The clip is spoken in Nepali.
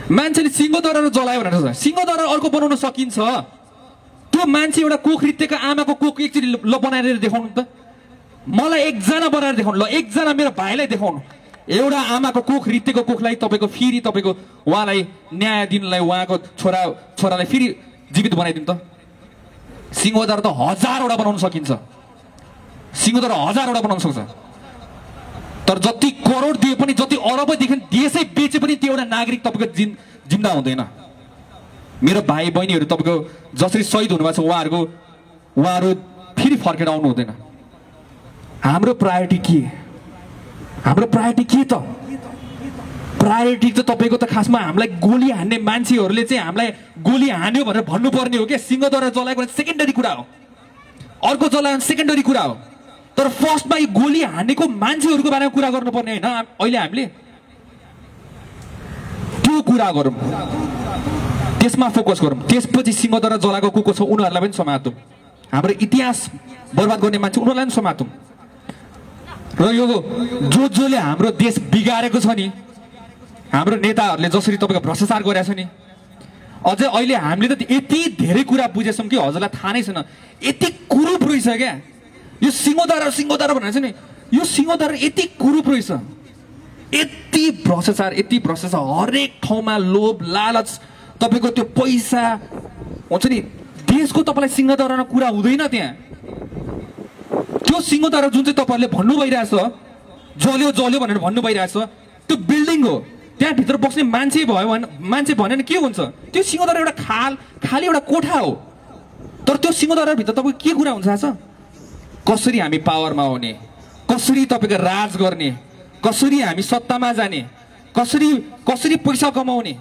मान्छेले सिंहदरबार जलायो भनेर छ, सिंहदरबार अर्को बनाउन सकिन्छ। त्यो मान्छे एउटा कोख रित्तेको आमाको कोख एकचोटि ल बनाएर देखाउनु त, मलाई एकजना बनाएर देखाउनु, ल एकजना मेरो भाइलाई देखाउनु, एउटा आमाको कोख रित्तेको कोखलाई तपाईँको फेरि तपाईँको उहाँलाई न्याय दिनलाई उहाँको छोरालाई फेरि जीवित बनाइदिनु त। सिंहदरबार त 1000वटा बनाउन सकिन्छ, सिंहदरबार 1000वटा बनाउन सक्छ। तर जति करोड दिए पनि, जति अरबदेखि देशै बेचे पनि त्यो एउटा नागरिक तपाईँको जिन्दा हुँदैन। मेरो भाइ बहिनीहरू तपाईँको जसरी शहीद हुनुभएको छ उहाँहरू फेरि फर्केर आउनु हुँदैन। हाम्रो प्रायोरिटी के? हाम्रो प्रायोरिटी के त? प्रायोरिटी त तपाईँको त खासमा हामीलाई गोली हान्ने मान्छेहरूले चाहिँ हामीलाई गोली हान्यो भनेर भन्नुपर्ने हो क्या। सिंहदरबार जलाएको सेकेन्डरी कुरा हो, अर्को जलायो सेकेन्डरी कुरा हो, तर फर्स्टमा यो गोली हानेको मान्छेहरूको बारेमा कुरा गर्नुपर्ने होइन। अहिले हामीले त्यो कुरा गरौँ, त्यसमा फोकस गरौँ। त्यसपछि सिंहदरबार जलाएको को छ उनीहरूलाई पनि समातौँ, हाम्रो इतिहास बर्बाद गर्ने मान्छे उनीहरूलाई पनि समातौँ। र यो जसले हाम्रो देश बिगारेको छ नि, हाम्रो नेताहरूले जसरी तपाईँको भ्रष्टाचार गरेको छ नि, अझै अहिले हामीले त यति धेरै कुरा बुझेछौँ कि हजुरलाई थाहा नै छैन, यति कुरूप रहेछ क्या यो सिंहदरबार भनेर छ नि। यो सिंहदरबार यति कुरूप रहेछ, यति भ्रष्टाचार हरेक ठाउँमा लोभ लालच, तपाईँको त्यो पैसा हुन्छ नि। देशको तपाईँलाई सिंहदरबारमा कुरा हुँदैन त्यहाँ। त्यो सिंहदरबार जुन चाहिँ तपाईँहरूले भन्नु भइरहेछ, जल्यो भनेर भन्नु भइरहेछ, त्यो बिल्डिङ हो, त्यहाँभित्र बस्ने मान्छे भनेर के हुन्छ? त्यो सिंहदरबार एउटा खाली एउटा कोठा हो। तर त्यो सिंहदरबारभित्र तपाईँको के कुरा हुन्छ थाहा छ? कसरी हामी पावरमा आउने, कसरी तपाईँको राज गर्ने, कसरी हामी सत्तामा जाने, कसरी पैसा कमाउने।